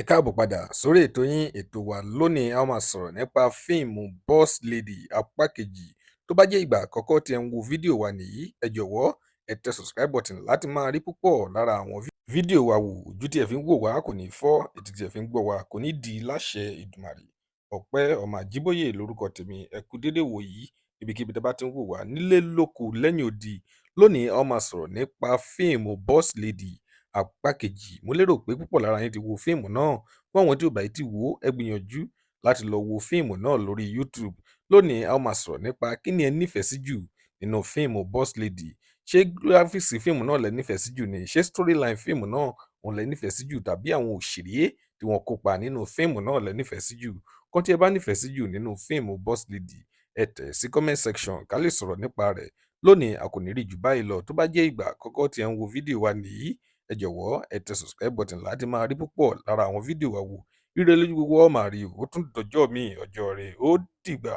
Ẹ káàbọ̀ padà sórí ètò yín, ètò wa. Lónìí, a ó máa sọ̀rọ̀ nípa fíìmù Boss Lady apá kejì. Tó bá jẹ́ ìgbà àkọ́kọ́ tí ẹ ń wo fídíò wa nìyí, ẹ jọ̀wọ́ ẹ tẹ subscribe button láti máa rí púpọ̀ lára àwọn fídíò wa wò. Ojú tí ẹ fi ń wò wá kò ní fọ́, etí tí ẹ fi ń gbọ́ wá kò ní di láṣẹ Èdùmàrè. Ọpẹ́ ọmọ Àjíbóyè lórúkọ tèmi. Ẹ kú dédé wò yìí níbikíbi tí a bá ti ń wò wá nílé, lóko, lẹ́yìn odi. Lónìí, a ó máa sọ̀rọ̀ nípa fíìmù Boss Lady apá kejì. Mo lérò pé púpọ̀ lára yín ti wo fíìmù náà. Fún àwọn tí ò bá tí wò ó, ẹ gbìyànjú láti lọ wo fíìmù náà lórí YouTube. Lónìí, a ó máa sọ̀rọ̀ nípa kí ni ẹ nífẹ̀ẹ́ sí jù nínú fíìmù Boss Lady. Ṣé graphics fíìmù náà lẹ nífẹ̀ẹ́ sí jù ni? Ṣé storyline fíìmù náà òun lẹ nífẹ̀ẹ́ sí jù, tàbí àwọn òṣèré tí wọ́n kópa nínú fíìmù náà lẹ nífẹ̀ẹ́ sí jù? Kan tí ẹ bá nífẹ̀ẹ́ sí jù nínú fíìmù Boss Lady, ẹ tẹ̀ sí comment section ká lè sọ̀rọ̀ nípa rẹ̀. Lónìí, a kò ní rí jù báyìí lọ. Tó bá jẹ́ ìgbà àkọ́kọ́ tí ẹ ń wo fídíò wa nìyí, ẹ jọ̀wọ́ ẹ tẹ subscribe button láti máa rí púpọ̀ lára àwọn fídíò wa wò. Ire lójú gbogbo wa ó máa rí. Ó tún dọjọ́ míì, ọjọ́ rẹ̀ ó dìgbà.